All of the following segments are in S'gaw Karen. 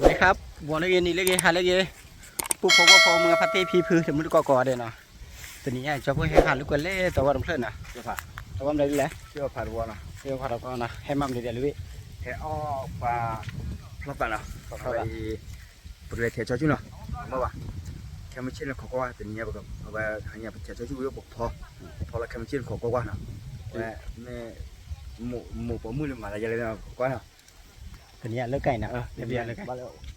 စဝၤစဒီး ဝီၤလၢဂ့ၤ နံၤလၢဂ့ၤ ဟါလၢဂ့ၤ, ပှၤဖိဝီဖိ မုၢ်ဖါတ့ၢ်ဖံဖု တမုၢ်တကိးကိးဂၤဒဲးနီၤ, တနံၤညါ ကၠီဖိဟဲဟးလၢကွဲလဲၤတီဝီတဖျၢၣ်နီၤ, တဝီမနုၤလဲၣ်, ဖးတဝီနီၤ, ဖးတဝီနီၤ, ဟဲမၤမနုၤဒဲးလၢဝ့ၢ်, ဟဲအီၣ်ပှၤဖျီသးနီၤ, ဖျီသး, ပကလဲၤထဲးဆီဆူၣ်နီၤ, မ့ၢ်ဘၣ်, ခဲမုၢ်ဆ့ၣ်န့ၣ်ခိးကွၢ်ဝဲ တနံၤညါ ပကဟါညါ ပထဲးဆီဆူၣ်ဝံၤ ပကဖီ, ဖီလၢခဲမုၢ်ဆ့ၣ်န့ၣ်ခိးကွၢ်ကွၢ်နီၤ, ဝဲမ့ၢ် မိၢ်ပိာ်မုၣ်လၢမၤသးယဲလဲၣ် ခိးကွၢ်နီၤ တနံၤညါလၢကါအံၤနီၤ, တနံၤညါလၢက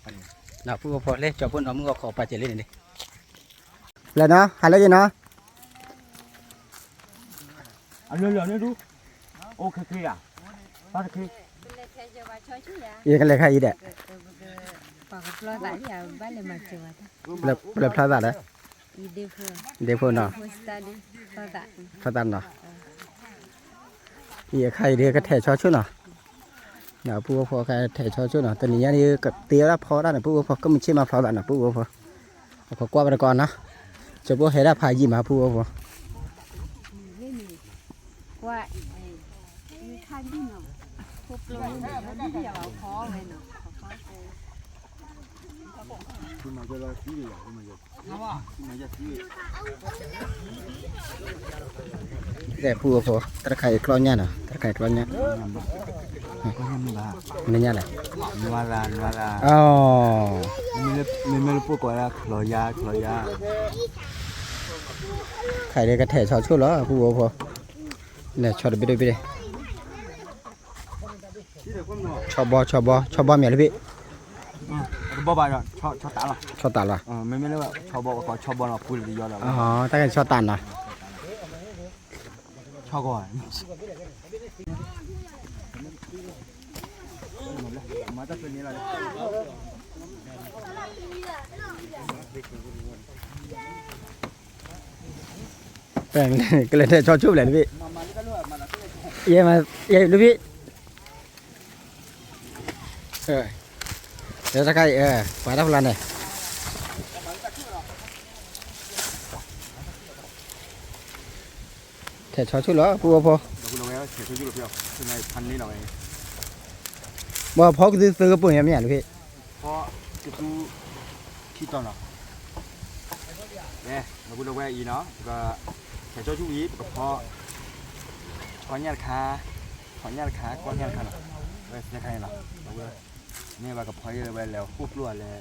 ါ, နီၤ ပုၢ်ဖိလၢကၠီဖိနီၤ မုၢ်ဂီၤခိးပာ်စဲးလံန့ၣ်, လဲၤနီၤ ဟးလၢဂ့ၤနီၤ, အလၢလၢာ်န့ၣ်ဒူ, အိၣ်ခဲခဲဧါ, ဘၣ်တခဲ, ယကလဲၤခါအံၤဒီး, ပလဲၤဖျီသးဒီး, ဒ့ဖိနီၤ, ဖျီသးနီၤ, ယအခါအံၤဒီးကထဲးဆီဆိနီၤ, ပုၢ်ဖိကထဲးဆီဆိနီၤ, တနံၤညါန့ၣ် ကတ့ဝဲဒၣ်ဖီဒၣ်န့ၣ် ပုၢ်ဖိ ကမုၢ်ဆ့ၣ်မၤဖျီသးနီၤ ပုၢ်ဖိ, အခိးကွၢ်ဝဲတကီးနီၤ, ကၠိဖိဟဲဒၣ်ဖးယံာ်မး ပုၢ်ဖိ, ကွၢ်, ပုၢ်ဖိ တၢ်တခါအံၤကျီညၣ်နီၤ တၢ်တခါအံၤကျီညၣ်, မ့ၢ်ညၣ်လဲၣ်, မ့မ့ၢ်လၢပှိၢ်ကိးဝဲဒၣ်ချီယါ ချီယါ, ခါအံၤကထဲးဆီဆိလီၤ ပုၢ်ဖိ, လဲၤဆီတဘ့ၣ်တဘ့ၣ်, ဆီဘီ ဆီဘီ ဆီဘီမ့ၢ်လၢဖဲ, ဆီတးလီၤ, တၢ်ကဆီတးနီၤ, ကလဲၤထဲးဆီဆိဖဲလဲၣ်တဘ့ၣ်, ယဲလၢဖဲ, တခါအံၤ ပှၤတၢ်ဖျါန့ၣ် ထဲးဆီဆိလီၤ ပုၢ်ဖိ, ဘၣ်ဖီကသုသၢကပိာ်ညါမ့ၢ်ဧါလၢဖဲ, ဖီကသုခံတီၤနီၤ, လၢပုၢ်လၢဝဲအံၤနီၤ ပကထဲးဆီဆိအံၤ ပကဖီ ကီညၣ်တခါ, ဖီညၣ်တခါ ကီညၣ်တခါနီၤ, ဝဲသၢခါန့ၣ်လီၤ, မ့ၢ်ဘၣ်ကဖီယဲလၢဝဲလဲၤဟိၣ်ပျိၢ်အလဲၤ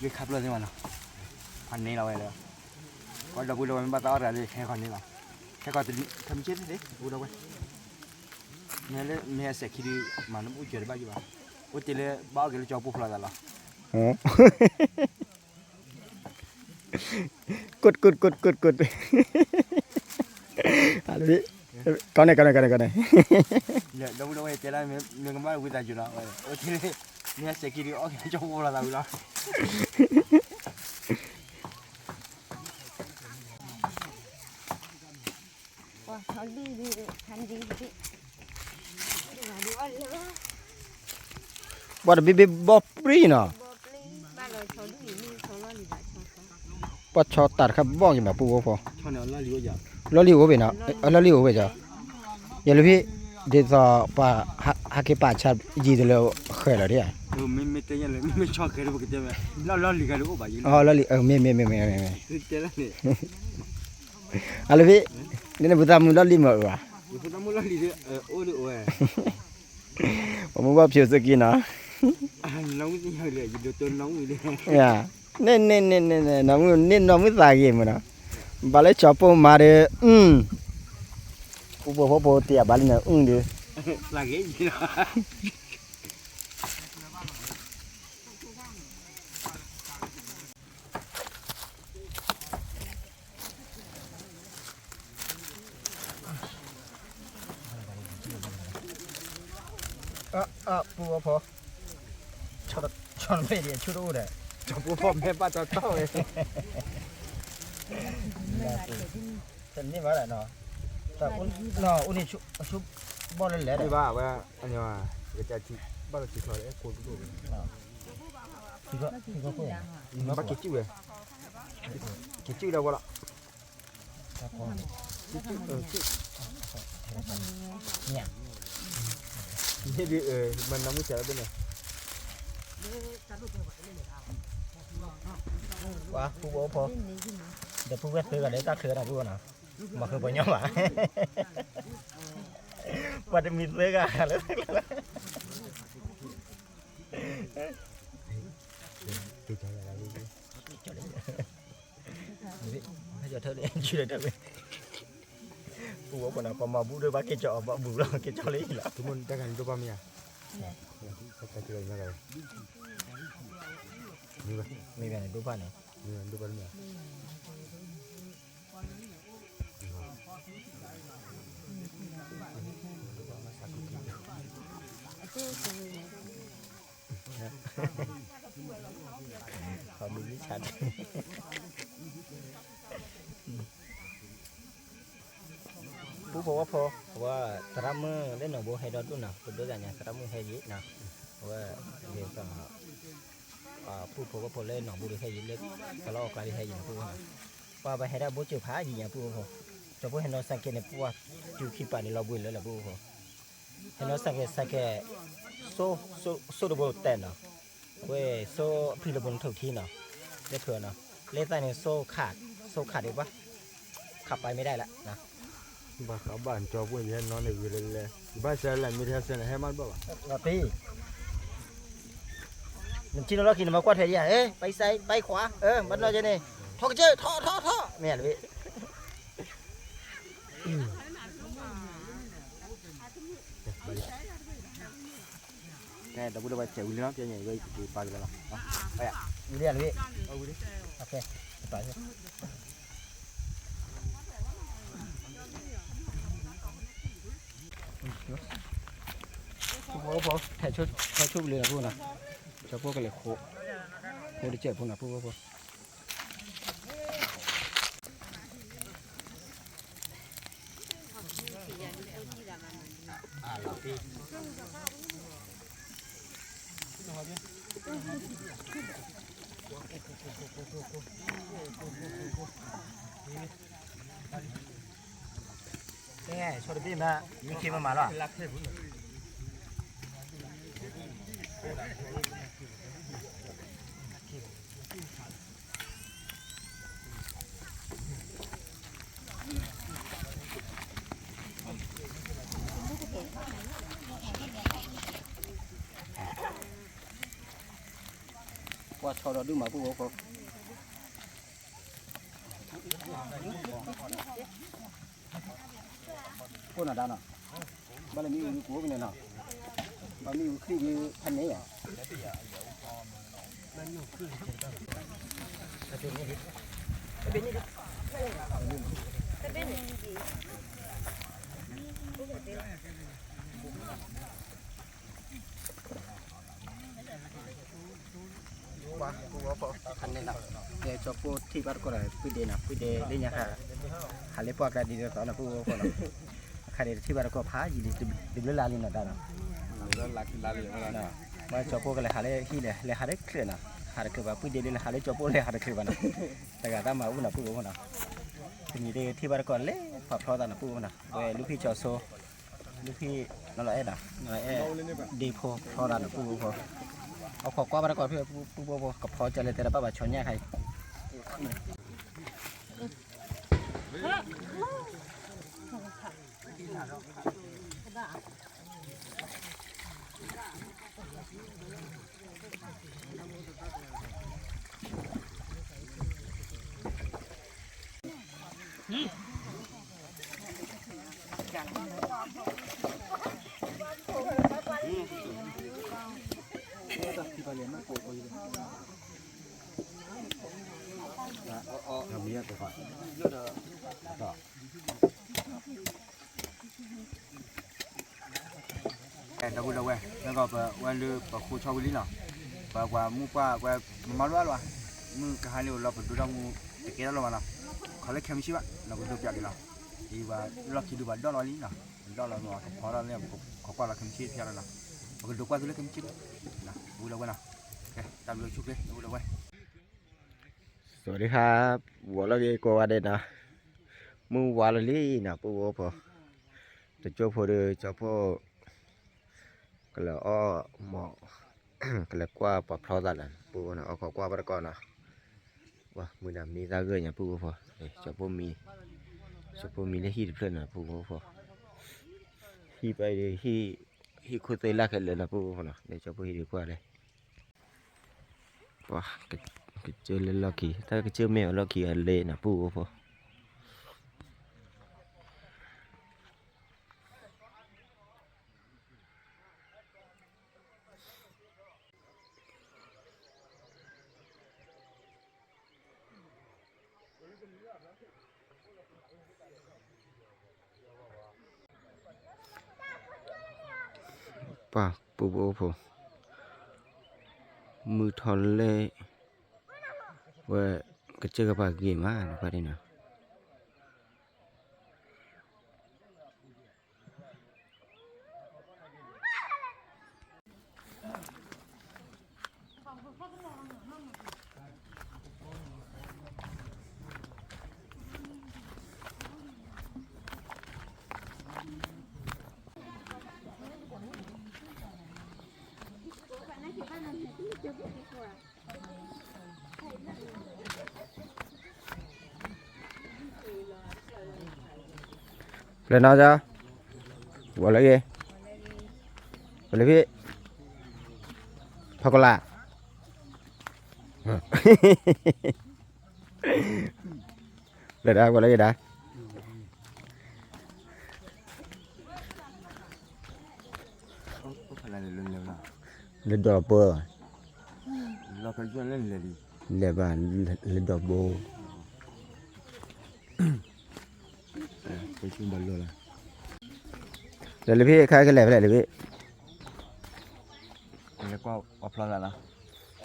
ဂ့ၢ်ခါပျိၢ်သ့ၣ်မးနီၤ, ဖးန့ၢ်လီၤဝဲလၢ ကွၢ်ဒီပုၢ်ဒီဝဲၢ်မ့ၢ်ဘၣ်သးအီၣ်တဂၤလၢခဲခီန့ၣ်လီၤ, ခဲခီတနံၤ ခဲမုၢ်ဆ့ၣ်သ့ၣ်သ့ၣ် ပုၢ်ဒီဝဲၢ်, မ့ၢ်လၢမ့ၢ်ဟဲစဲးခံဒုး မၤနၢ်ပူၣ်စၢၤတဘၣ်ယိၣ်ဘၣ်, အိၣ်တ့ၢ်လၢဘၣ်အီၣ်က့ၤလၢကၠီပိၢ်ဖျီသးလီၤ, ကၠိတ်ကၠိတ်ကၠိတ်ကၠိတ်ကၠိတ်, ကီန့ၣ် ကီန့ၣ် ကီန့ၣ် ကီန့ၣ်, ဒီပုၢ်ဒီဝဲၢ်တဲလၢ မ့ၢ်ကမၣ်ဝံသးစူၤလီၤ, အိၣ်တ့ၢ်လၢ မ့ၢ်ဟဲစဲးခံဒုး အီၣ်က့ၤလၢကၠီပိၢ်ဖျီသးဝံၤလီၤ. ဘၣ်တဘ့ၣ်ဘ့ၣ်ဘီၣ်ပြံၤနီၤ, ဘၣ်ဆီတးတခါဘီၣ်က့ၤမး ပုၢ်ဖိ, လီၢ်လံၤအိၣ်ဘ့ၣ်နီၤ, လီၢ်လံၤအိၣ်ဘ့ၣ်နီၤ, ယဲလၢဖဲ ဒ်သိးပှၤဟးက့ၤပာ်ဆါယံာ်တလၢဃဲၤလီၤဒ်ဧါ, မ့ၢ်တဲလၢ မ့ၢ်ဆီဃဲၤလၢပကတဲဝဲ, လီၢ်လံၤဂၤတအိၣ်ဘၣ်ယံၤ, လီၢ်လံၤ မ့ၢ်မ့ၢ်မ့ၢ်မ့ၢ်, အလၢဖဲ နန့ၣ်ပသးမုာ်လီၢ်လံၤမ့ၢ်အၢဘၣ်, ပသးမုာ်လီၢ်လံၤ, ပမုၢ်ဘၣ်ဖျိးစ့ၢ်ကီးနီၤ, န့ၣ်န့ၣ်န့ၣ်န့ၣ် နီၢ်မုၣ်န့ၢ်နီၢ်မုၣ်သးဂ့ၤမ့ၢ်နီၤ, ဘၣ်လၢကၠီပိၢ်မၤဒီး, ပူဖိဖိတ့ၢ်အဘၣ်လံန့ၣ် အုၣ်ဒီး ပူဖိဖိ, ဆီတမဲာ်ဒီး အဆိတအိၣ်ဒီး, ပူဖိမဲာ်ဘၣ်တီတီဝဲ, တန့ၢ်ဘၣ်ဒီးနီၤ, အိၣ်န့ၣ်ဆိဘီၣ်လၢလဲၣ်ဒီး, ဘၣ်ဝဲ, ဘၣ်က့ၤစုၣ်ဝဲ, က့ၤစုၣ်ဒီးဝဲလီၤ. မ့ၢ်ဒ်မၤနၢ်မုၣ်စးလၢဘၣ်န့ၣ်, ပှၤပူဖိဝဲဖိ, ဒီးပူဝဲသၢဂၤဒီးတၢ်ချၢတၢ်ပူနီၤ, မၤဃုပှၤညီဘၣ်, ပှၤတမံၤသၢဂၤလၢတၢ်ချၢလီၤ. ပူဖိဖိနီၤ ပှၤမၤဘူၣ်ဒီးဘၣ်က့ၤကၠီအီၤဘၣ်ဘူၣ်လီၤ က့ၤကၠီလၢအံၤလီၤ. တၢ်ဂၤန့ၣ်ဒိၣ်ဘၣ်မ့ၢ်ဧါ, မ့ၢ်ဘၣ်န့ၣ်ဒိၣ်ဘၣ်န့ၣ်, မ့ၢ်ဘၣ်န့ၣ်ဒိၣ်ဘၣ်န့ၣ် ပူဖိဝဲဖိ, အဝဲသရၣ်မုၣ်လၢနီၢ်ဘိဟဲဒီဒူၣ်နီၤ, ပဒိးသးညါသရၣ်မုၣ်ဟဲယံၤနီၤ, အဝဲ ပူဖိဝဲဖိလၢနီၢ်ဘိဒီးဟဲယံၤလၢ ကလီအကျါဒီးဟဲယံၤနီၤ ပူဖိနီၤ, ပှၤဘၣ်ဟဲဒၣ်ဘိစၢၤဖးယံၤညါပူဖိဖိ, ကၠီဖိဟဲနီၢ်စၢ်ကဲန့ၣ် ပှၤစူၤခံပာ်န့ၣ်လီၤဘှံးလၢလၢပူဖိဖိ ဟဲနီၢ်စၢ်ကဲ စၢ်ကဲ စိ စိ စိတဘိတဲနီၤ, ဝဲစိအဖံလၢဘိနထူၣ်ခံနီၤ, လၢဖၢနီၤ, လၢသးန့ၣ်စိခး, စိခးဒံးဘၣ်, ခးပာ်မ့ၢ်ဒၣ်လၢ, ဘၣ်ဃးဘၣ်ကၠီဖိယဟဲနီၢ်န့ၣ်ဂ့ၤလဲၣ်လဲၣ်, ယဘၣ်စဲလၢမ့ၢ်တဟဲစဲန့ၣ် ဟဲမးတဘၣ်ဘၣ်, လီၤတံၢ် နထံၣ်နီၢ်လီၢ်ခံနမၤကွၢ်ထွဲဒံးဧါ, ဟဲ ဘၣ်ဆၢ ဘၣ်ခွါ, မၤနီၢ်ကဲန့ၣ် ထီၣ်ကစၢၢ် ထီၣ် ထီၣ် ထီၣ် မ့ၢ်ဧါတဘ့ၣ် ကဲ ဒီပုၢ်ဒီဝဲၢ်စဲးဝံၤလံနီၤ, ပညဲဝဲက့ၤပာ်က့ၤလီၤနီၤ, ဝံၤလံဧါတဘ့ၣ်, ပှၤ ထဲဆိကလၢၤနီၤ ပူဖိနီၤ, ကၠီဖိကလဲၤဃိ, ဃိတစဲးဖိနီၤ ပူဖိဖိ ကဲ ဆိတဘ့ၣ်မး မံခ့မးမးလီၤ. ပှၤဆီဒီးဒုးမၤပူဖိဖိ ကိးနၤဒါနီၤ, ဘၣ်လၢမ့ၣ်အူဒုးကိးကန့ၣ်နီၤ, ဘၣ်မ့ၣ်အူခရံာ်ဒုးဖးန့ၣ်ဧါ, ပှၤ ပှၤ ပှၤ ဖးန့ၣ်နီၤ, ကဲ ကၠီဖိထံၣ်ဘၣ်တကိးဒီး ပုၢ်ဒ့နီၤ, ပုၢ်ဒ့လၢညါခါ, ဟးလၢပှၢ်ကျါဒ်သိးသိးနီၤ ပုၢ်ဖိနီၤ, အခါန့ၣ်တထံၣ်ဘၣ်တကိးဖးယံာ်လံ တဘျုးလါလံနီၤ ဒါနီၤ, ပှၤကၠီဖိကလဲၤဟးလၢဟံၣ်လဲၤ လဲၤဟးတချုးနီၤ, ဟးတချုးဘၣ် ပုၢ်ဒ့ဒ်လဲၤဟးလၢကၠီဖိလဲၤဟးတချုးဘၣ်နီၤ, တဂၤတၢ်မၤအိၣ်နီၤ ပုၢ်ဖိနီၤ, တနံၤဒ်ထံၣ်ဘၣ်တကိးလၢပှၤဖျီသးနီၤ ပုၢ်ဖိနီၤ, ဝဲလူၢ်ဖံးကၠီဆိ လူၢ်ဖံး နီၢ်လီၤအဲၣ်ဒီး နီၢ်လီၤအဲၣ် ဒ့ဖိဖျီတၢ်နီၤ ပုၢ်ဖိဖိ, အခိးကွၢ်ဘၣ်တကိးဖဲ ပုၢ်ဖိဖိ ကဖီကၢလဲၤတဲတၢ်ဘၣ်ဘၣ် ဆီညၣ်ခါအံၤ ဒီပုၢ်ဒီဝဲၢ် လၢကီၢ်ပဝဲလၢပဃိဆီဝံၤလံနီၤ, ပှၤပှၤမုၢ်ပှၢ်ဝဲမၤမၤလီၤလီၤ, မုၢ်ကဟါလံအိၣ်လီၤ ပဒိတၢ်မူတကဲထီၣ်လီၤဘၣ်နီၤ, ခီလၢခဲမုၢ်ဆ့ၣ်ဘၣ် နီၤ ပဒိပျးက့ၤလီၤ, ဒ်ပှၤလီၢ်ခံဒုးပှၤဒီၣ်လီၤလံနီၤ, ပဒီၣ်လီၤမ့ၢ်ပဖီထီၣ်လၢ ပခိးကွၢ်လီၤခဲမုၢ်ဆ့ၣ်တဖျၢၣ်လီၤနီၤ, ပကဒိးကွၢ်သုလၢခဲမုၢ်ဆ့ၣ်လီၤ, ပုၢ်ဒီဝဲၢ်နီၤ, တၢ်ဘျုးဆိၣ်ဂ့ၤ ပုၢ်ဒီဝဲၢ် สวัสดีครับ ဝီၤလီၤက့ၤကိးဂၤဒဲးနီၤ, မုၢ်ဝါလီၤလံနီၤ ပုၢ်ဖိဖိ, တကၠိဖိဒီး ကၠီဖိ ကလၢအီၣ်မီၢ် ကလဲၤကွၢ်ပှၤဖျီသးလၢ ပူဖိနီၤ, အိၣ်ခိးကွၢ်ပတကိးနီၤ, ပှၤမုၢ်ဒၣ်မံသးဂၢၢ်ညါ ပူဖိ, ကၠီဖိမံ, ကၠီဖိမံလၢဟံၣ်တဖျၢၣ်နီၤ ပူဖိ, ဟံၣ်ပ, ဟံၣ်ခိၣ်သ့ၣ်လၢခဲလၢာ်နီၤ ပူဖိနီၤ, လၢကၠီဖိဟံၣ်ဒုးကွၢ်လဲၣ် ပှၤ, ကစၢၢ်လၢလီၢ်ခံ, တၢ်ကစၢၢ်မ့ၢ်အလီၢ်ခံအလ့နီၤ ပူဖိ, ပှၤပူဖိအိၣ်ဖိ, မုၢ်ထီၣ်လၢ, ဝဲ, ကစၢၢ်ကပၤဂ့ၤမး နပၢ်ဒ်နီၤ ပျဲၢ်နီၤ, ဝဲလၢဂ့ၤ, ဝဲလၢဖံး, ဖီကလး, လၢဒၣ် ဝဲလၢဂ့ၤဒၣ်, လၢဒီးပၢ, လဲၤဘၣ်, လၢဒီးပၢ, လဲၤလၢဖံး ခါကလဲၤဖဲလဲၣ်လၢဖံး, လဲၤကွၢ်ပှၤဖျီသး,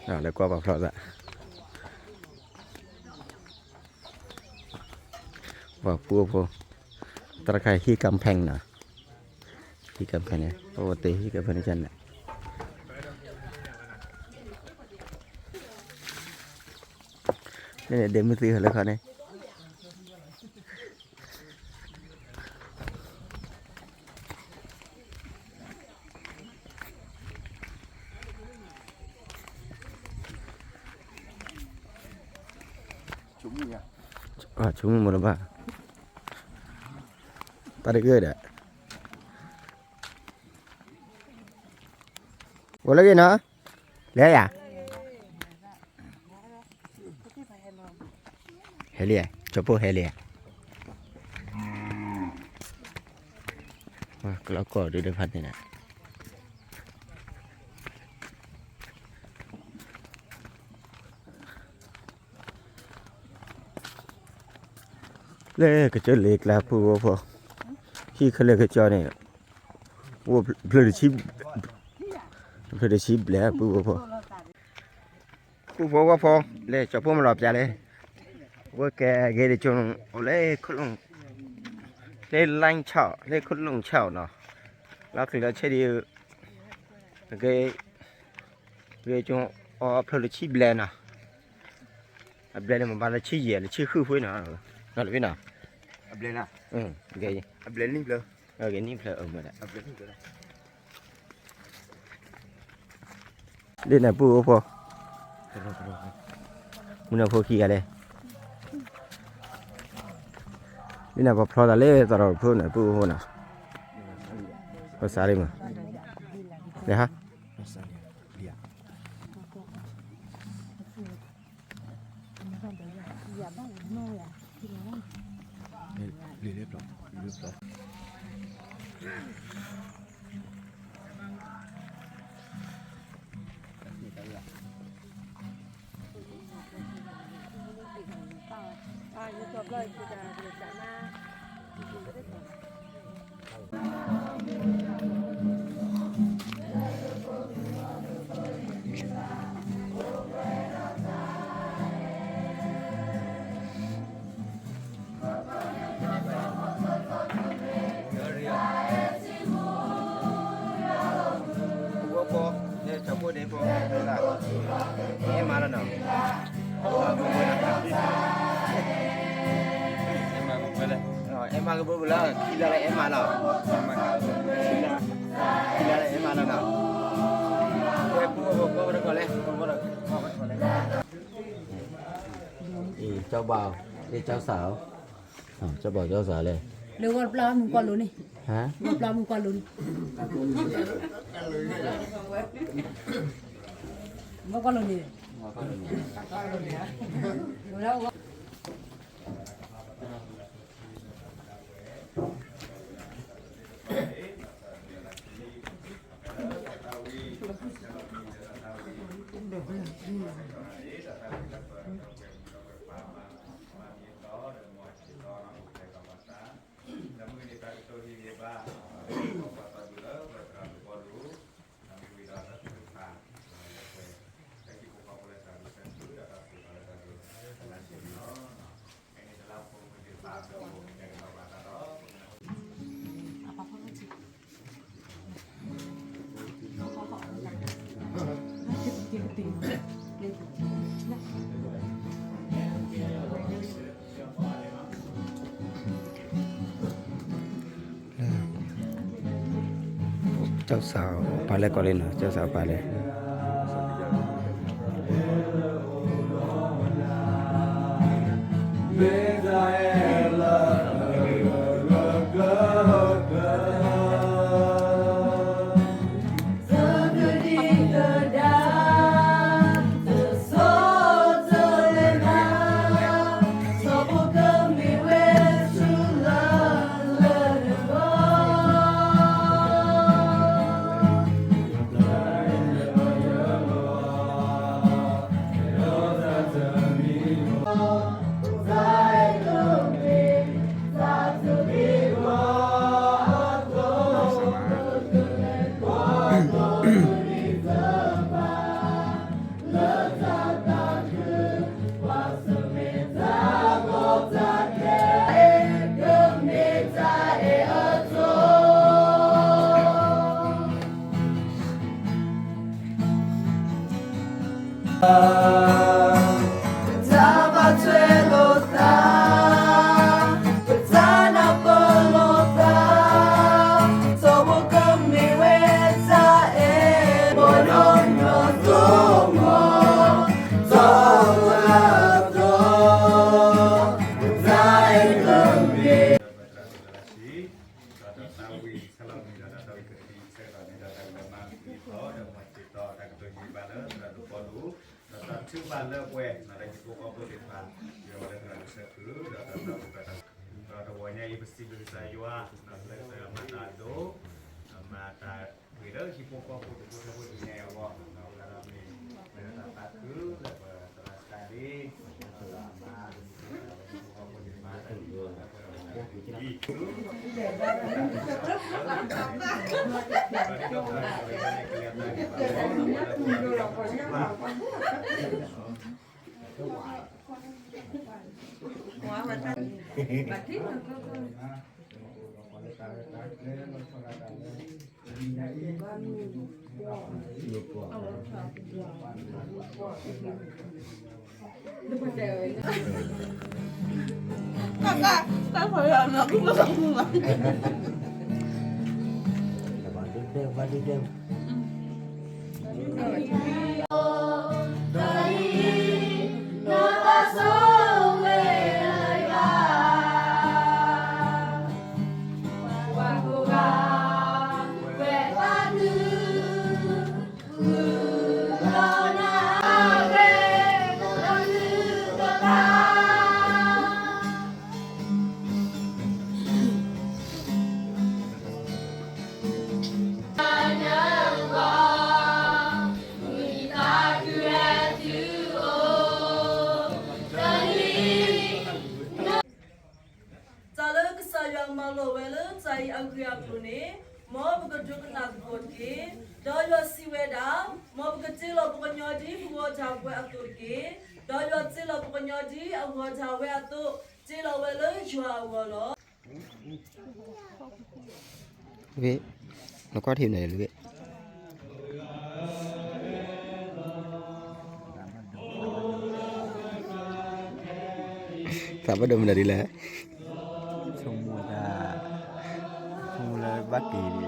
လဲၤကွၢ်ပှၤဖျီသး ပှၤပူဖိ, တၢ်တခါဟံၣ်ကၣ်ဖဲန့ၣ်နီၤ, ဟံၣ်ကၣ်ဖဲန့ၣ် ပဝဲတ့ဟံၣ်ကၣ်ဖဲန့ၣ်န့ၣ်, န့ၣ်ဒ့မုၢ်သံဟဲလၢခီန့ၣ် ဆိကမိၣ်မ့ၢ်တဘၣ်, တၢ်တဂ့ၤဒီး, ဝဲလၢဂ့ၤနီၤ, လဲၤယၤ ဟဲလံ, ကၠီဖိဟဲလံ, ကလီကီၢ်ဒုးဒၢဖးန့ၣ်, လၢကစၢၢ်လ့ကျါပူဖိ, ဟံၣ်ခဲလၢာ်ကစၢၢ်န့ၣ်, အိၣ်ဖျၢၣ်တဆံ, ဖျၢၣ်တဆံဘျဲၣ်ပူဖိ ပူဖိဝဲဖိ, လၢကၠီဖိမၤလီၤပျါလၢ, ဝဲကဲဂ့ၤတကၠိ, အိၣ်လၢခိၣ်လိၣ်, လၢလၢဆီ, လၢခိၣ်လိၣ်ဆီနီၤ, လီၤချံလီၤဆဲးဒ်, ဂ့ၤ, ဂ့ၤကၠိ, အီဖျၢၣ်လၢဆံဘျဲၣ်နီၤ, အဘျဲၣ်လၢမၤဘၣ်လၢဆံယဲၢ်လၢဆံဃုဖှ့နီၤ, နီၤလၢဖံးနီၤ, အဘျဲၣ်, ဂ့ၤနံၣ်ဖျၢၣ်, ဒ်န့ၣ်ပူဖိ, မုၢ်နၤဖိခံဂၤလဲၣ်, ဒ်န့ၣ်ပှၤဖျီသးလၢသးဒီးဖိန့ၣ် ပူဖိနီၤ, ပစးလံမး, လဲၤဟါ ဝဲဖိ, န့ၣ်ကၠီဖိဒ့ဖိ, အဲၣ်မးလီၤနီၤ, အဲၣ်မးကဘၢလၢ ခံလါလၢအဲၣ်မးလီၤ, ခံလါလၢအဲၣ်မးလီၤနီၤ, ဝဲဖိ အံၤ ကၠီဘၣ် လၢကၠီစး ကၠီဘၣ်ကၠီစးလဲၣ်, လၢဂီၢ်ပျၢ်မုၢ်ကွၢ်လိန့ၣ်, ဂီၢ်ပျၢ်မုၢ်ကွၢ်လိန့ၣ်, မုၢ်ကွၢ်လိန့ၣ် ကၠီစးပာ်လဲၣ်ကီးလံနီၤ, ကၠီစးပာ်လဲၣ်. ဒီးတၢ်ဝံၤဆၢလီၤမံၤဒီးတၢ်သးဝံၣ်ကသံဆၢကတီၢ်န့ၣ်ဒီးတၢ်ကမၤမံၤထီၣ်ဒီးမၤစၢၤထီၣ်တၢ်ကတိၤယံာ်ဘၣ်လၢသရၣ်ဒိၣ်ပီလူး, ဒီးတၢ်ထုကဖၣ်လၢပှဲၤနီၤလၢဟံၣ်ဖိဃီဖိသ့ၣ်တဖၣ်, ယွၤလၢသရၣ်ဒိၣ်ဆၢကုၢ်, ဒီးတၢ်သးဝံၣ်ဒီးတၢ်, ဒီးတဂီၤညါအံၤပစံးဘျုးကစၢ်ယွၤ, လၢကစၢ်ယွၤမၤတၢ်အဒိၣ်, မၤတၢ်ဂ့ၤလၢဟံၣ်ဖိဃီဖိဒူၣ်ဖိထၢဖိဒူၣ်ညါအံၤအဂီၢ်, ဒီးဝဲဒၣ်ဒီးမ့ၢ် တၢ်သးခုလၢပသရၣ်စတၢ်လံ, ဒီးအမါ တၢ်လၢကစၢ်ယွၤမၤလိာ်ဝဲလၢတၢ်အံၤအဂ့ၢ်အကျိၤန့ၣ်, မ်ပကဒိကနၣ်သကိးတက့ၢ်. ဒီးယွၤစံးဝဲဒၣ်, မ်ပကတ့လီၤပှၤကညီဒ်ပဂီၤတၢ်ဝဲအသိးတက့ၢ်. ဒီးယွၤတ့လီၤပှၤကညီဒ်အဂီၤတၢ်ဝဲအသိး, တ့လီၤဝဲလၢယွၤအဂီၢ်လီၤ. ဝ့ၢ်, နကွၢ်ထံၣ်န့ၣ်လၢဝ့ၢ်, သးဘၣ်ဒိမနုၤဒ်လဲၣ်, ဆိကမိၣ်တၢ်, ဆိကမိၣ်လၢဘၣ်က့ၤ,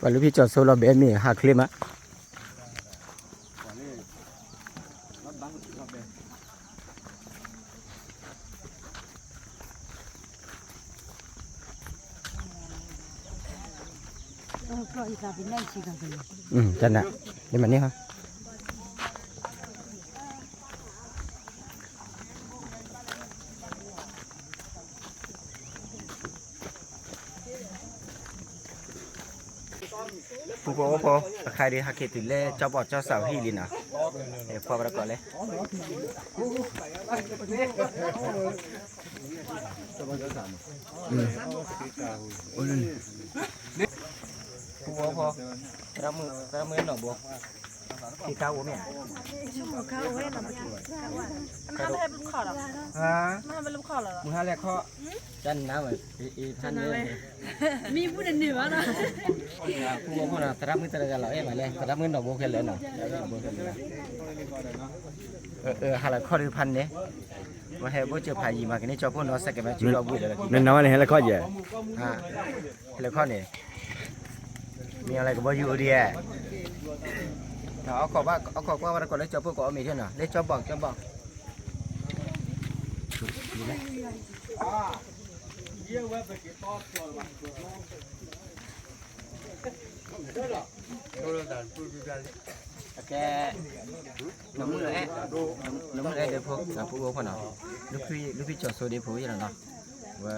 ပှၤလူဖံကၠီၤစိလီၤဘဲမ့ၢ်ဟးချ့မး တၢ်နး ယမၤန့ၢ်ဟီ ပူဖိအိၣ်ဖိ အခါဒီးဟဲက့ၤတုၤလၢကၠီဘီၣ်ကၠီစးဟံၣ်လံနီၤ, ဖီဝဲတကိးလဲၣ်, ပူဖိအိၣ်ဖိ သရၣ်မုၣ်နီၢ်ဘိ ခံခါအိၣ်မ့ၢ်ဧါ, မုၢ်ဟါလဲၣ်ခီ, တၢ်နါဝဲ အ့ဖါန့ၣ် မံပူၤန့ၣ်န့ၣ်ဘၣ်နီၤ, ပူဖိအိၣ်ဖိနီၤ သရၣ်မုၣ်တဂၤလီၤအဲၣ်မးလဲၣ် သရၣ်မုၣ်နီၢ်ဘိခဲလၢာ်နီၤ, ဟါလီၤခီဒုးဖါန့ၣ်, ဝဲဟဲဘိၣ်စၢၤဖးယံၤမး ကန့ၢ်ကၠီဖိနီၤ စဲးကမဲာ်စုလီၤဘှံးဒီး နနါဝဲန့ၣ်ဟဲလၢခီယဲၢ် ဟဲလၢခီန့ၣ်, မ့ၢ်အီၤလၢကဘီယူၤအိၣ်ဒံးဧါ, အခီၣ်ကွၢ်ဝဲတကိးလၢကၠီဖိကအီၣ်မ့ၤထီၣ်နီၤ လၢကၠီဘီၣ်ကၠီဘီၣ် ကဲ, နမုၢ်လၢအဲၣ်, နမုၢ်လၢအဲၣ်ဒဲဖိ နဖိအိၣ်ဖိနီၤ, လူဖံကၠီၤစိဒ့ဖိယဲၢ်နီၤနီၤ, ဝဲ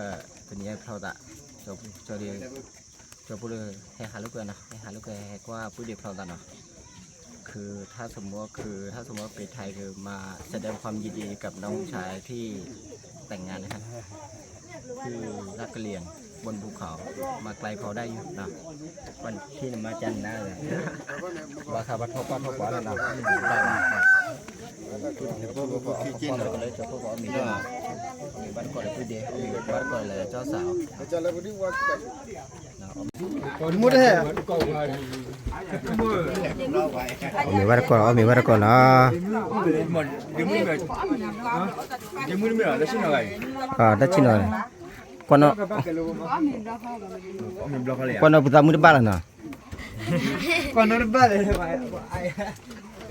တနံၤအံၤဖျီသး, ကၠီဖိလၢ ဟဲဟးလိာ်ကွဲနီၤ ဟဲဟးလိာ်ကွဲ ဟဲကွၢ်ပုၢ်ဒ့ဖျီသးနီၤ, ခု ถ้าสมมติ คือ ถ้าสมมติว่าเป็นไทย คือ มาแสดงความยินดีกับน้องชายที่แต่งงานนะครับ ที่ลาดกะเหรี่ยง บนภูเขา มาไกลพอได้อยู่เนาะ วันที่มาจันทร์นะ ဘၣ်ဃးဘၣ်ထီၣ်ပှၢ်ထီၣ်ပှၢ်လီၤနီၤ, ဘၣ်ဃးဘၣ်ထီၣ်ပှၢ်ထီၣ်ပှၢ်လီၤနီ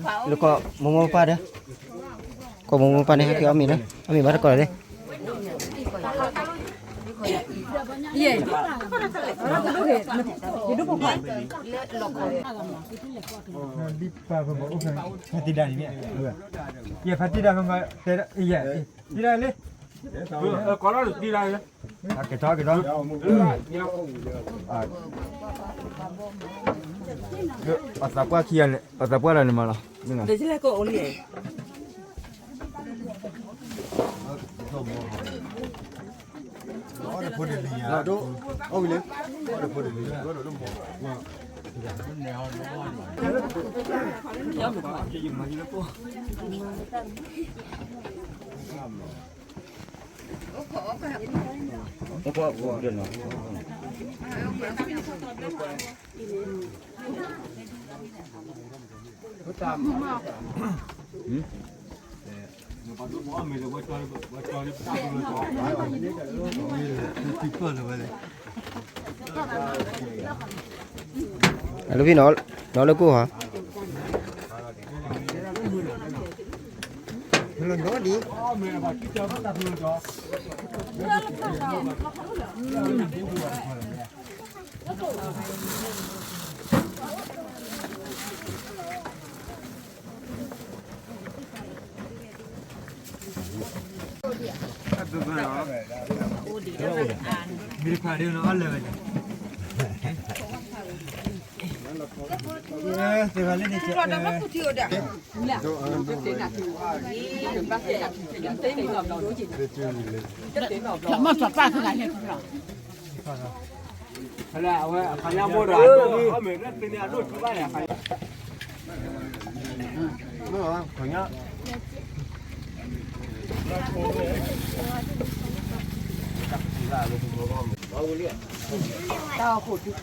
ၤ, ဘၣ်တကိးလၢပုၢ်ဒ့ ဘၣ်တကိးလၢကၠီစး အီၣ်မ့ၤဝဲတကိး အီၣ်မ့ၤဝဲတကိးနီၤ, တၢ်ဆံၣ်နီၤ, ကွၢ်နီၣ်, ကွၢ်နီၣ်ပသးမုၣ်တဘၣ်လီၤနီၤ, ကွၢ်နီၣ်တဘၣ်လီၤ လၢကီၢ်မိၢ်မိၢ်ပၢ်ဒီး, ကီၢ်မိၢ်မိၢ်ပၢ်န့ၣ် ဟဲက့ၤအီၣ်မ့ၤလၢ အီၣ်မ့ၤဘၣ်တကိးလီၤလံ, ဖါတံၢ်ဒၣ်န့ၣ်မ့ၢ်, ယဲ ဖါတံၢ်ဒၣ်မ့ၢ်, တံၢ်ဒၣ်လံ, ကဲထီၣ်ကဲထီၣ်, အသးပှၢ်ခံဂၤန့ၣ် အသးပှၢ်လၢန့ၣ်မးလီၤ, အလူဖံနီၤ နီၤလၢကိၢ်ဟီ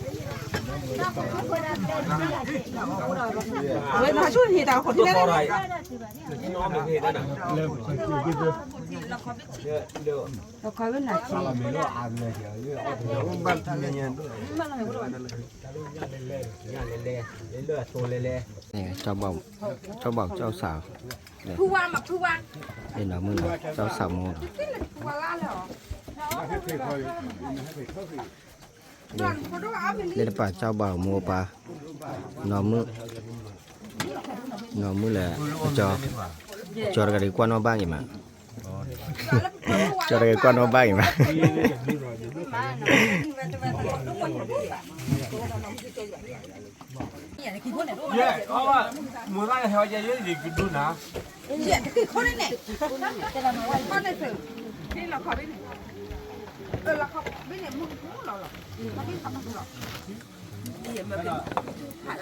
ဝဲနဟးဆူၣ်န့ၣ် တၢ်ခီၣ်ထံးလဲၣ် လီၤခီဝဲနၤဆံ ကၠီဘၣ်ကၠီစး ဖုဝါမး ဖုဝါ နီၢ်မုၣ်နီၤ ကၠီစးမိၢ်နီၤ လၢတပာ်ကၠီဘၣ်မိၢ်ပၢ် နီၢ်မုၣ် နီၢ်မုၣ်လၢ ကၠီ ကၠီတဂၤဒ်ကွၢ်နီၣ်ဘၣ်က့ၤမး ကၠီတဂၤကွၢ်နီၣ်ဘၣ်က့ၤမး မိၢ်သၣ်န့ၣ်ဟဲဝဲယဲယဲယကဒိနၤ ယဲတက့ၤခိၣ်န့ၣ်န့ၣ် ခိၣ်န့ၣ်သု လီၤခီဘ့ၣ်န့ၣ် လီၤခီဘ့ၣ်န့ၣ် မုၢ်မုၢ်လီၤလီၤ ခီဘ့ၣ်ခီဘ့ၣ်လီၤ လၢလီၤဒိ လၢလီၤမုၢ်သၣ်န့ၣ် မုၢ်လၢ ကဲ နဒုး ပအီၣ်ဝံၤလံနီၤ ပဟဲအီၣ်မး မၤသးဝံၤလံ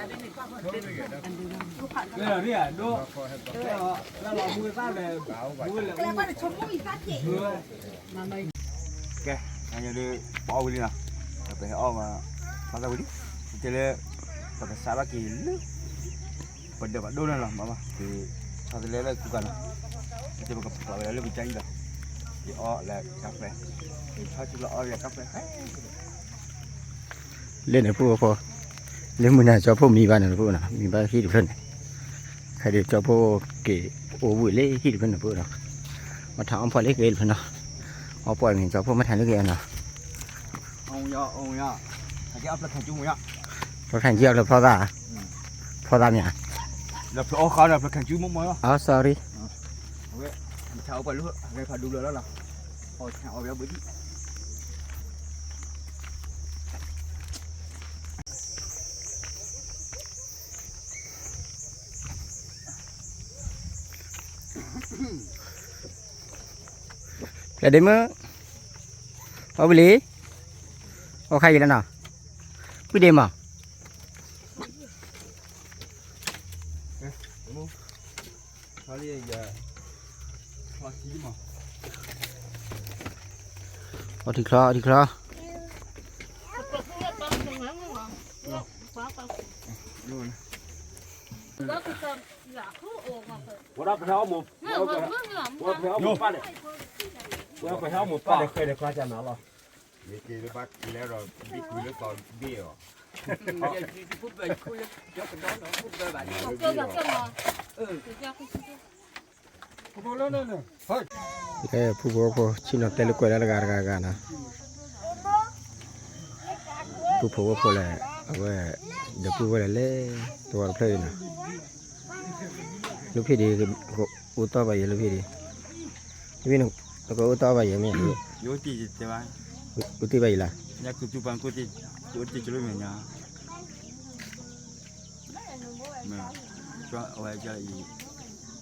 တဲလၢ ပကစးဘၣ်က့ၤလၢ ပဒၢးပဒိၣ်န့ၣ်လီၤ မၤဘၣ် က့ၤ ဆီတလဲလၢကူကၤနီၤ တဲပကပျီဝဲဒၣ်လၢပကၢ်အံၤလီၤ က့ၤအီၣ်လၢကၢ်ဖျဲ က့ၤဆီဆူလီၤအီၣ်လၢကၢ်ဖျဲ လၢန့ၣ်ပူဖိ လၢမုၢ်နၤကၠီဖိမံဘၣ်န့ၣ်ပူနီၤ မံဘၣ်ဟံၣ်တဖျၢၣ်န့ၣ် ခဲဒုးကၠီဖိက့ၤအိၣ်ဘှံးလၢဟံၣ်တဖျၢၣ်န့ၣ်ပူနီၤ မ့ၢ်ထါအီၣ်ဖှီၣ်လၢက့ၤတဖျၢၣ်နီၤ အီၣ်ပှဲၤမ့ၢ်ကၠီဖိမ့ၢ်ထါလၢက့ၤနီၤ ဖျီထၣ်ကံအီၣ်ဖျီသၣ် ဖျီသၣ်မ့ၢ်ဧါ လၢဖျီအီၣ်ခါဒီးဖျီခါကံမ့ၢ်မ့ၢ်လီၤ အ sorry အဝဲ မ့ၢ်ထါအီၣ်ပှဲၤလၢ အဂဲၤဖးဒူဘျီလီၤလီၤ အီၣ်ထါအီၣ်ဝဲဘၣ်ဒံး ဖျဲးဒ့မုၣ် အိၣ်ဘှံးလံ အိၣ်ခါအံၤလၢနီၤ ပုၢ်ဒ့မး အီထံချီ အီထံချီ ဝဲဒၣ်ပဟဲအီၣ်မိၢ် ဝဲဒၣ်ပဟဲအီၣ်မိၢ်ပၢ်ဒီးဃဲၤဒီးကျါကနၤလီၤ ယက့ၤလၢဘၣ်ကျဲဒီး ဘံၣ်ကွံလၢကီးဘ့ၣ်အီၤ လၢဖုဖိဖိ ဆ့ၣ်နီၤတဲလၢကွဲးလၢတဂၤတဂၤတဂၤနီၤ ဖုဖိဖိလဲၣ် အဝဲ ဒီးဖုဖိလဲၣ်လဲၣ် သဝီတဖျၢၣ်အံၤနီၤ လၢဖံးဒံး အိၣ်တီၢ်ဘၣ်ယဲလၢဖံးဒံး ဖံးနကအိၣ်တီၢ်ဘၣ်ယဲမ့ၢ် ယအိၣ်တ့ၢ်တဲဘၣ် အိၣ်တ့ၢ်ဘၣ်ယဲလၢ ညါကသူပှၤကအိၣ်တ့ၢ် ကအိၣ်တ့ၢ်ကလိမ့ၢ်ညါ အဝဲအံၤ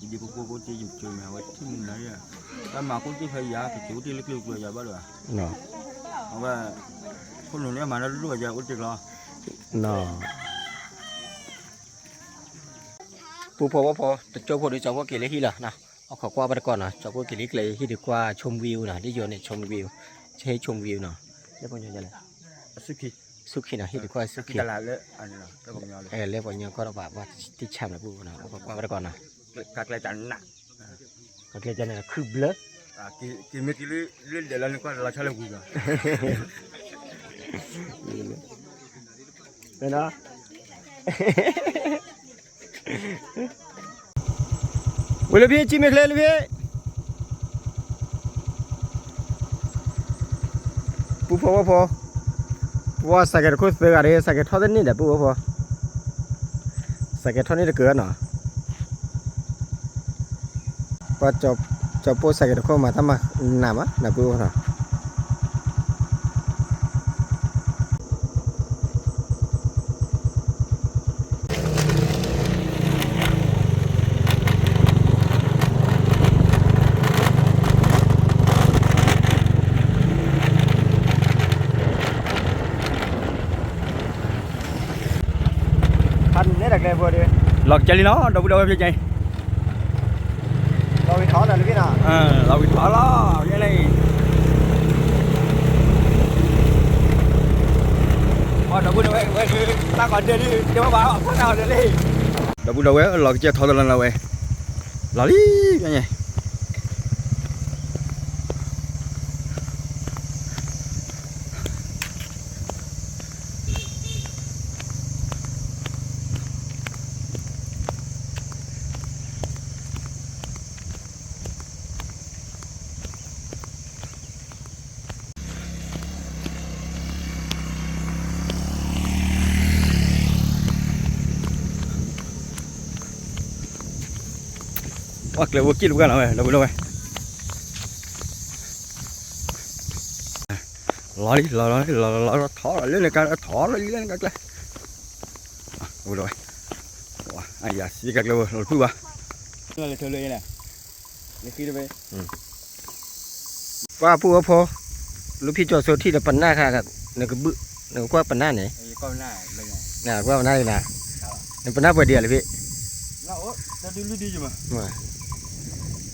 ယဒ်ဖိဖိကအိၣ်တ့ၢ်ယကၠိမ့ၢ် အဝဲထံၣ်မုၢ်နၤဧါ တၢ်မၤကအိၣ်တ့ၢ်ဖဲယၤ ကကၠိအိၣ်တ့ၢ်လၢကျိၤကျိၤယၤဘၣ်ဒီး အဝဲ ခိၣ်နူာ်န့ၣ်မၤတၢ်ဒိၣ်ဒိၣ်ယၤအိၣ်တ့ၢ်လီၤ ပူဖိဝဲဖိ တကၠိဖိဒီးကၠီဖိက့ၤလၢဟံၣ်လီၤနီၤ အခီကွၢ်ဘၣ်တကီၢ်နီၤ ကၠီဖိက့ၤလၢကျဲဟံၣ်ဒီးကွၢ် ชมวิว နီၤ ဒ်ယိၤန့ၣ် ชมวิว ဟဲ ชมวิว နီၤ လၢပှၤညီလဲၣ် ဆူခံ ဆူခံနီၤ ဟံၣ်ဒီးကွၢ်ဆူခံ လၢပှၤညီကီၢ်ဒီးပှၤ ပှၤတဆၣ်မးပူဖိနီၤ အခီကွၢ်ဘၣ်တကီၢ်နီၤ ကကျဲတၢ်နး ကကျဲတၢ်နးခုဘျၢ က့ၤမ့ၢ်က့ၤလၢလၢဒၢးလီၤန့ၣ်ကွၢ်လီၤဆီလၢဝံၤဘၣ် မ့ၢ်နီၤ ဝံၤလၢဖံး ကံမ့ၢ်ချ့လၢဖံး ပူဖိဝဲဖိ ပဝဲစဲးကဲးတခိၣ်သၢဂၤဒီး စဲးကဲးထီၣ်တန့ၢ်ဒီးပူဖိဖိ စဲးကဲးထီၣ်န့ၢ်တကၢၤနီၤ ပှၤကၠီၤပိၢ်စဲးကဲးတခိၣ်မၤတၢ်မၤနးမး နးပူဖိနီၤ ဖးန့ၣ်တၢ်ကျဲဖိဒီး လီၤကဲလံနီၤ ဒီပုၢ်ဒီဝဲၢ်ဖျဲၣ်ကဲ လီၤဝံၤထီၣ်လီၤလၢဖံးနီၤ လီၤဝံၤထီၣ်လီၤ ဖဲန့ၣ် ပှၤဒီပုၢ်ဒီဝဲၢ်ဝဲဒုး တၢ်ကီဒဲးလံ တဲဘၣ်ဘၣ်အဖီတၢ်ကီဒဲးလံ ဒီပုၢ်ဒီဝဲၢ်လီၤကဲထီၣ်တလီၤလီၤဝဲ လီၤလံ ဖဲန့ၣ် အကျဲဝဲက့ၣ်လၢပှၢ်နီၤဝဲ ဒီပုၢ်ဒီဝဲၢ်, လီၤလံ လီၤလီၤလီၤလီၤလီၤ ထီၣ်လီၤလၢန့ၣ်ကါ ထီၣ်လီၤလံလၢန့ၣ်ကါကျဲ, ဒီပုၢ်ဒီဝဲၢ်, အယၤစံကါကျဲဝဲ လီၤတဖုၣ်ဘၣ်, လၢထၢလၢန့ၣ်, လၢခံတဝဲ ကွၢ်ပုၢ်ဝဲၢ်ဖိ, လူဖံကၠီၤစိထံၣ်ဒီးပနၢ်ခါ, နကဘုၣ်, နကကွၢ်ပနၢ်န့ၣ်, နကွၢ်ပနၢ်န့ၣ်, နပနၢ်ပှဲၤဒံးဧါလၢဖံ,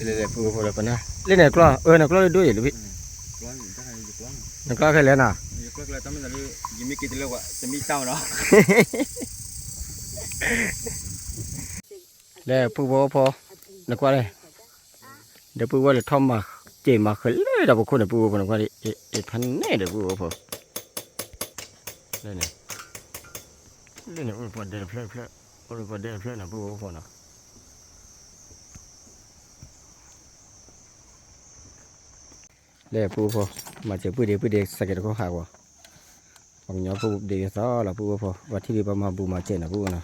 လၢပုၢ်ဝဲၢ်ဖိဒီးပနၢ်, လၢန့ၣ်ကျီၢ်, အၢ နကျီၢ်လၢဒိၣ်အံၤလၢဖံ, နကျီၢ်ခဲလၢာ်နီၤ, လၢပုၢ်ဝဲၢ်ဖိ, နကွၢ်လၢ ဒီပုၢ်ဝဲၢ်လၢထီၣ်မၤစဲးမၤဃဲၤလၢဒီးပခိၣ်န့ၣ် ပုၢ်ဝဲၢ်ဖိန့ၣ် ကွၢ်ဒ်အံၤ ဖးန့ၣ်ဒီးပုၢ်ဝဲၢ်ဖိ, လၢန့ၣ်, လၢန့ၣ် အိၣ်ပှၤဒဲတဖျၢၣ်တဖျၢၣ်, အိၣ်ပှၤဒဲတဖျၢၣ်န့ၣ် ပုၢ်ဝဲၢ်ဖိနီၤ, လၢပုၢ်ဝဲၢ်ဖိ, မၤစဲးပုၢ်ဒ့ပုၢ်ဒ့ စဲးကဲးတခိၣ်ဟးဂီၤ, ပှၤကညီဖိဒ့သီလီၤ ပုၢ်ဝဲၢ်ဖိ, ပှၤထံၣ်ဒုးပှၤမၤဘူၣ်မၤစဲးန့ၣ် ပုၢ်ဝဲၢ်နီၤ,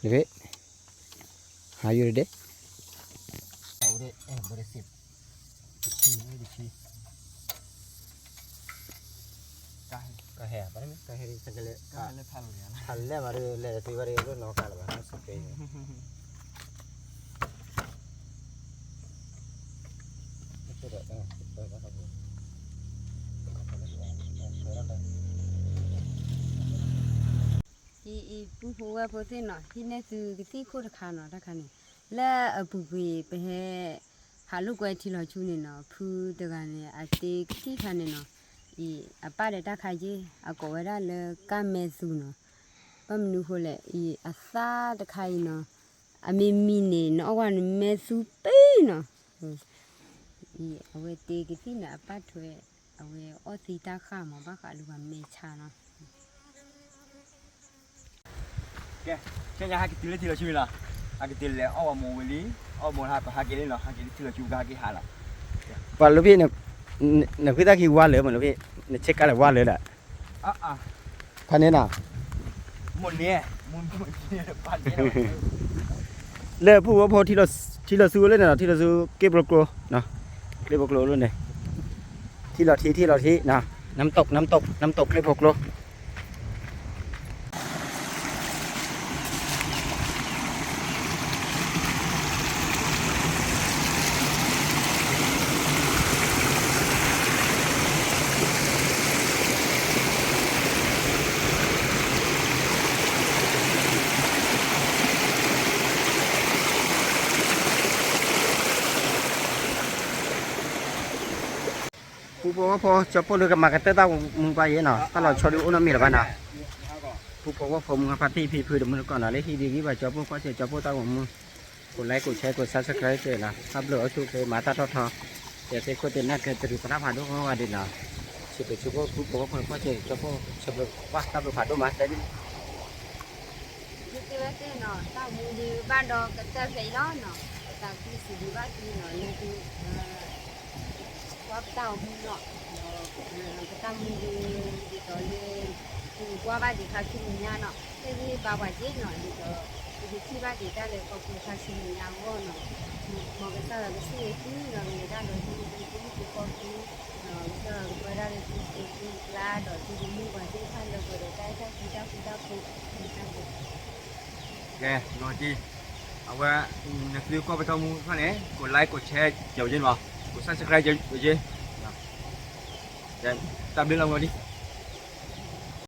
လၢဖဲ ဟးယိၣ်တဒဲး, ကဟဲ, ကဟဲ, ဖးလဲၢ်မးဒ်လဲၣ် သုဘၣ်ဒ်လိၣ်နီၢ်ကါလၢၤဘၣ် နီၢ်စပ့ၤ အံၤ ပုၢ်ဖိဝဲၢ်ဖိသ့ၣ်နီၤ ဟံးန့ၢ်သုကသံၣ်ခိၣ်တခါနီၤ တၢ်ခါန့ၣ် လၢအပူၤကွံာ်ပဟဲ ဟးလိာ်ကွဲထံလီၤဆူန့ၣ်နီၤ ဖုတဂၤန့ၣ် အတ့ကသံၣ်ခါန့ၣ်နီၤ အံၤ အပၢ်ဒီးတၢ်ခါယ့ၢ် အကိးဝဲဒၣ်လၢကၢ်မဲသူနီၤ ဘၣ်မနုၤဃိလဲၣ် အံၤ အသၣ်တခါအံၤနီၤ အမ့ၢ်မံန့ၣ် နအီၣ်ဝဲန့ၣ်မဲသူပ့နီၤ အံၤ အဝဲတ့ကသံၣ်န့ၣ် အပၢ်ထွဲ အဝဲအီၣ်သံတၢ်ဃၢ်မး ဘၣ်ဃးလၢပှၤမဲဆါနီၤ ကဲ ကဲညါဟဲက့ၤတုၤလၢထံလီၤဆူလီၤ ဟဲက့ၤတုၤလဲၤအီၣ်ဝဲမိၢ်ဝံၤလံ အီၣ်မိၢ်လၢပဟဲက့ၤလံနီၤ ဟဲက့ၤလၢထံလီၤဆူကဟဲက့ၤဟးလီၤ ပှၤလၢဖံ နဃုသၣ်ခံဝါလၢမးလၢဖံ နဆ့ကၤလၢဝါလၢလၢ ဖးန့ၣ်နီၤ လၢပုၢ်ဝဲၢ်ဖိ ထံလီၤဆူလၢန့ၣ်နီၤ ထံလီၤဆူ က့ၣ်ပကျိ က့ၣ်ပကျိလၢန့ၣ် ထံလီၤထံ ထံလီၤထံ နမ်တုး နမ်တုး နမ်တုး က့ၣ်ပကျိ ပုၢ်ဖိဝဲၢ်ဖိ ကၠီပိၢ်ဒုးကမၤကတၢၢ်တၢ်မူပှၤယဲနီၤ တၢ်လီၤဆီဒုးအိၣ်နီတမံၤလၢၤဘၣ်နီၤ ပုၢ်ဖိဝဲၢ်ဖိမုၢ်ဖါတံၢ်ဖံဖုတမုၢ်တကိးနီၤ လၢဟံၣ်ဒံးဂံၢ်ဘၣ်ကၠီပိၢ်ကွၢ်စဲးကၠီပိၢ်တၢ်ဂီၤမူ ကိးlike ကိးshare ကိးsubscribe က့ၤနီၤ တၢ်ဘျုးအိၣ်ဆူၣ်ချ့မၤတၢ်ထီၣ်ထီ ယသ့ၣ်ခိၣ်သ့ၣ်နၢ်ကဲတရံးသရၣ်ဖးဒိၣ်ဝဲဒၣ်နီၤ ဆံးဘျုးဆံးဖိပုၢ်ဖိဝဲၢ်ဖိကွၢ်စဲးကၠီပိၢ် ဆံးဘျုးကွၢ်တၢ်ဘျုးဖးဒိၣ်မးတဲဒ် ဒ်သိးဝဲသ့ၣ်နီၤ တၢ်မူဒုးဘၣ်ဒီးကတၢၢ်ဖဲအံၤလီၤနီၤ ပသးခုစံးဘျုးဘၣ်သုနီၤ လၢသု ကွၢ်ပတၢ်အိၣ်မူနီၤ ဒီး ပတၢ်မူဒုး ဒ်သိးလၢ သုကွၢ်ဘၣ်က့ၤခါဆူမဲာ်ညါနီၤ ဟ့ၣ်ဂံၢ်ဟ့ၣ်ဘါပှၤက့ၤနီၤ ဒ်သိး သုကထံၣ်ဘၣ်က့ၤတၢ်လၢကီၢ်ပူၤခါဆူမဲာ်ညါအဂီၢ်နီၤ မ်ကစၢ်ယွၤကဆိၣ်ဂ့ၤသုနီၤ ကလဲၤတၢ်လီၤဒုး သုကမုၢ်သုကီၢ်သု ကစၢ်ယွၤကပၢဒၣ်လၢသုသုကျါ ဒီးသုကမုၢ်ပှၤသ့ၣ်တဖၣ်လၢပှဲၤဒီးတၢ်အဲၣ်တၢ်ကွံတၢ်ဃူတၢ်ဖိး တၢ်ဘျုး ကဲ နီၢ်က့ အဝဲ နသုကွၢ်ပတၢ်မူတဖၣ်န့ၣ် ကိးlike ကိးshare က့ၤဝဲက့ၤနီၤ ကိးsubscribe က့ၤဝဲက့ၤ တၢ်ဘျုးလီၤမီၤဒံး